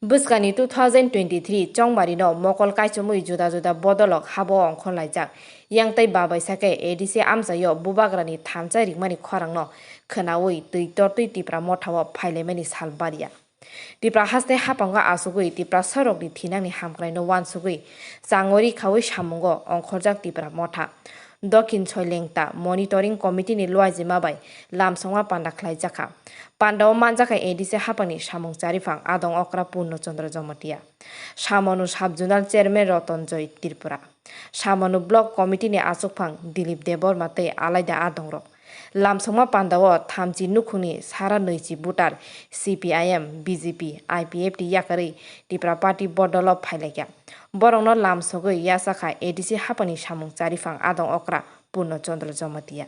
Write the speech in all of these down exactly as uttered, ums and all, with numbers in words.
Bwskangni two thousand twenty-three chongbarino mokol kaichomwi juda juda bodolok habo ongkhorlaijak. Yang tei babaisa khe A D C amchaio bubagrani thansa ringmani khorangno khwnaui twi tortwi Tipra mothao phailaimani sal baria. Tipra haste haphango achugwi Tiprasarokni thinangni hamkraino uansugwi changori khaui samungo ongkhorjak Tipra motha. Dokhin Soilengta Monitoring Committee ni luaijima bai lamsongma panda khlaijakha. Pandao manjakha A D C haphangni samung chariphang adong okra Purno Chandra Jamatia, Samonu Sub Zonal Chairman Roton Joy Tripura, Samonu Block Committee ni achukphang Dilip Debbarma tei alaida adongrok. Lamsongma pandao thamchi nukhungni sara nwichi voter C P I M, B J P, I P F T yakarwi Tipra Party bodolo phailaikha. Borokno lamsogwi yachakha A D C haphangni samung chariphang adong okra Purno Chandra Jamatia.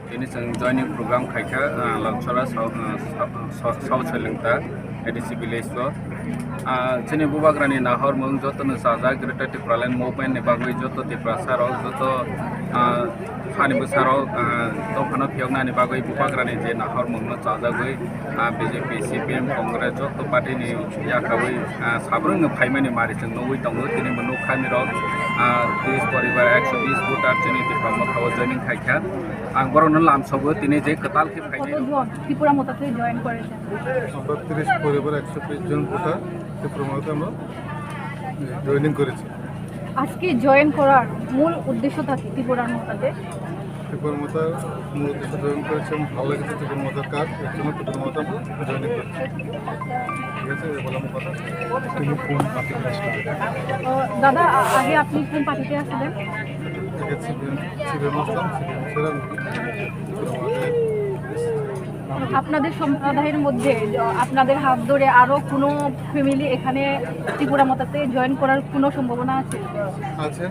Tini chwng joining program khaikha, ah, Lamsora South, ah, South, South, South Soilengta A D C village o. Ah, chini bubagrani nahormung jotono chajak Greater Tipraland Movement ni bagwi joto Tiprasa rok, joto, ah, hani bwsa rok, ah, dophano phiyoknani bagwi bubagrani je nahormung no chajagwi, ah, B J P, C P M, Congress joto party ni yakarwi, ah, sabrwngno phaimani mari chwng nugwi tongo. Tini bo nukha nirok, ah, tris poribar ekso bis voter chini Tipra mothao joining khaikha. Ang borokno lamsogo tini je kwtal khe phainai. কতজন ত্রিপুরা মোতাতে জয়েন করেছেন? আমরা ত্রিশ পরিবার একশো বিশ জন ভোটার ত্রিপুরা মোতাতে আমরা জয়েনিং করেছি। আজকে জয়েন করার মূল উদ্দেশ্যটা কি ত্রিপুরার মোতাতে? ত্রিপুরা মোতার মূল উদ্দেশ্য জয়েন করেছি, আমার ভালো লেগেছে ত্রিপুরা মোতার কাজ, এর জন্য ত্রিপুরা মোতা আমরা জয়েনিং করেছি। ঠিক আছে, এই বলে আমার কথা। তুমি কোন পার্টিতে আসলে? আহ, দাদা, আ-, আগে আপনি কোন পার্টিতে আছিলেন? আগে সিপিএম, সিপিএম আসলাম, সিপিএম ছেড়ে আমি ত্রিপুরা মোতাতে এসেছি। আপনাদের সম্প্রদায়ের মধ্যে য-, আপনাদের হাত ধরে আরো কোনো ফ্যামিলি এখানে ত্রিপুরা মোতাতে জয়েন করার কোনো সম্ভাবনা আছে? আছে।